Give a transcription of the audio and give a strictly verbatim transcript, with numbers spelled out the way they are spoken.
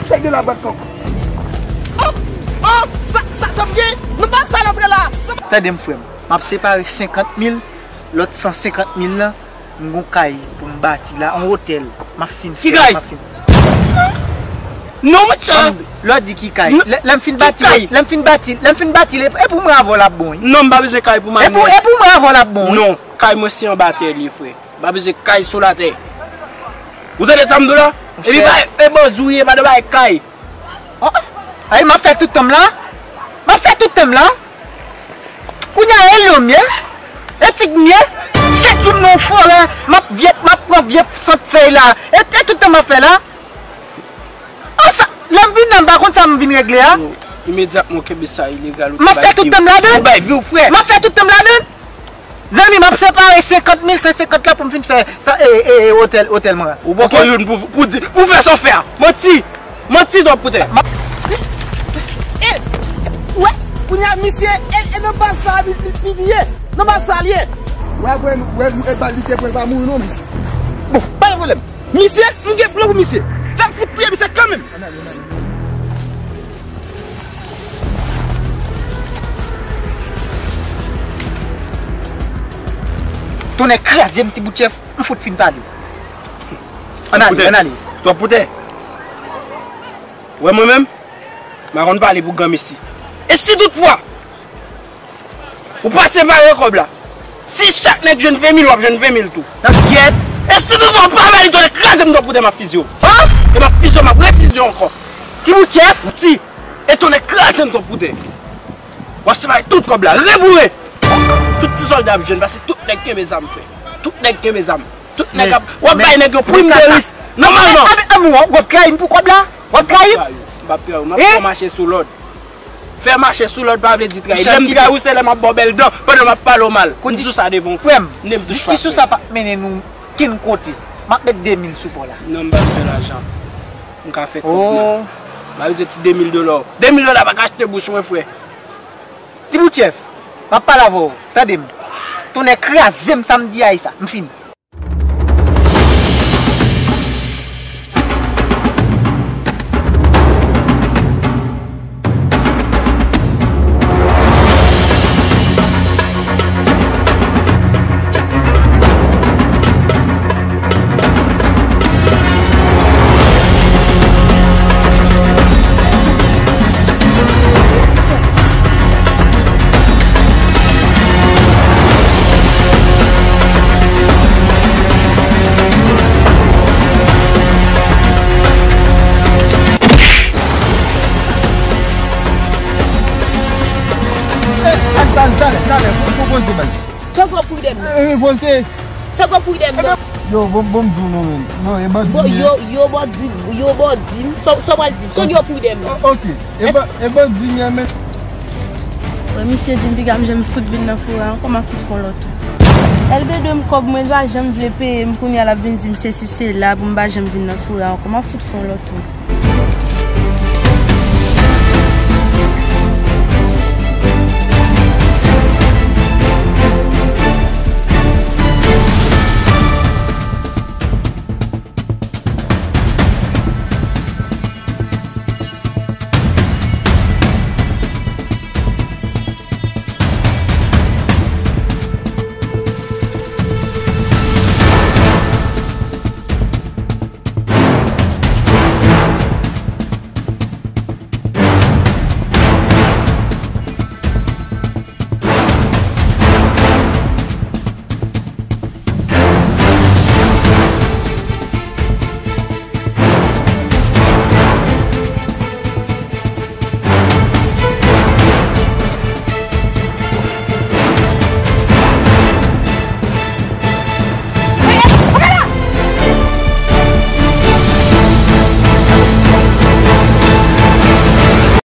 Sèk de la bwat kòk. Oh, oh, sa, sa, sa m gen? Nou pa sa l antre la. Tande m, frè m. M ap separe senkant mil, lòt san senkant mil lan, m gon kay pou m bati la, yon otèl. M ap fin fè, m ap fin. Non, monchè. Lè w di ki kay? Lè, lè m fin bati, lè m fin bati, lè m fin bati, e, e pou mwen avè w l ap bon, wi. Non, m pa bezwen kay pou mwen. E pou, e pou mwen avè w l ap bon, wi. Non, kay mwen se anba tè l ye, frè. M pa bezwen kay sou latè. Ou tande sa m di w la? Epi pa, e bandi w ye, pa de bagay kay. Oh, oh. Ay, m ap fè tout tan m la. M ap fè tout tan m la. Kounye a, e lyon m ye. E tig m ye. Chak jou m nan yon forè, m ap vye, m ap pran vye sant fèy la. E, e tout tan m ap fè la. Ah, sa, lè m vin la, m pa konn sa m vin regle a. Imedyatman w kenbe sa ilegal, ou te bay pye w. M ap fè tout tan m ladann. Ou bay vi w, frè. M ap fè tout tan m ladann. Zanmi, m ap separe senkant mil san senkant la pou m fin fè sa, e, e, e, otèl, otèl mwen an. Ou poko youn pou, pou di, pou fè sa w fè a. Manti! Manti, dòk poutè. Ma- E, e, wè, kounye a, misye, e, e nan baz sa a, li, li, li ye. Nan baz sa a, li ye. Wè, wè, wè, e bal li te pran, pa mouri non, men. Bon, pa gen pwoblèm. Misye, m gen plan pou misye. Fè m fout touye misye kanmenm. Tonnè kraze m, ti bout chèf, m fout fin pale. Ann ale, ann ale. Twòp poutè. Wè mwen menm, m pa konn pale pou granmesi. E si toutfwa ou pa separe kòb la, si chak nèg jwenn ven mil, w ap jwenn ven mil tou. Nan gyèt. E si toutfwa w pa bay li, tonnè kraze m, twòp poutè, m ap fizye w. E m ap fizye w, m ap refizye w ankò. Ti bout chèf. Ti. E tonnè kraze m, twòp poutè. W ap separe tout kòb la. Reboure! Tout ti sòlda ap jwenn, paske tout nèg kenbe zam, frè. Tout nèg kenbe zam. Tout nèg ap, w ap bay nèg yo prim de risk. Nòmalman. W ap trayi m pou kòb la? W ap trayi m? M p ap trayi w. M ap fè w mache sou lòd. Fè mache sou lòd pa vle di trayi. Lè m trayi w, se lè m ap ba w bèl dan, pandan m ap pale w mal. M di w sa devan w, frè m. Diskisyon sa p ap mennen nou kenn kote. M ap met de mil sou pa w la. Non, m pa bezwen lajan. M ka fè kòb mwen. M pa bezwen ti de mil dola w. De mil dola pa ka achte bouch mwen, frè. Ti bout chèf, m ap pale avè w, tande m. Tonnè kraze m, sa m di a e sa, m fini. Sa w ap pran pou dèm nan? Eh, eh, poze. Sa w ap pran pou dèm nan? Yo, bon, bon, m di w non, men. Non, e bandi m ye. Yo, yo, bandi, yo, bandi m. Sa, sa w pral di m? Sa w pran pou dèm nan? Ok. E ba-, e bandi m ye, men. Wè, misye di m piga m janm fout vin nan forè a ankò, m ap fout fè yon lòt tou. L dwe m kòb mwen, l pa janm vle peye m, kounye a l ap vin di m sesi sela pou m pa janm vin nan forè a ankò, m ap fout fè yon lòt tou.